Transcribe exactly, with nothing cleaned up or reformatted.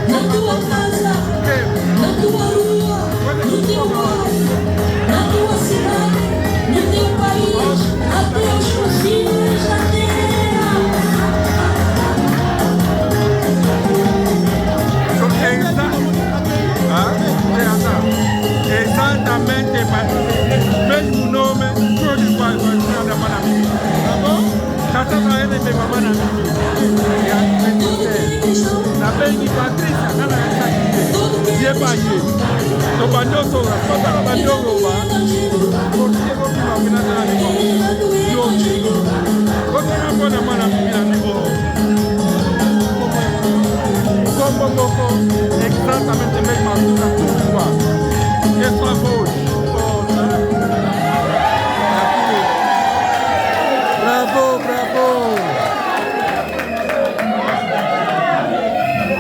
Na tua casa, na tua rua, no teu bairro, na tua cidade, no teu país, até aos confins da terra. Só que é exa-, ah? É exa-, exatamente, mas mesmo nome, tudo igual, igual, nada para mim. Tá bom? Tata na ele pe mama na mimi. Na bengi Patricia, kana ya saki. Ye ba ye. To ba nyoso, ba ta ba nyoso ba. Ko ti ko ki ma mina na ni ko. Yo. Ko te na bona mana mimi na ni ko. Kombo moko, exactamente, me ma.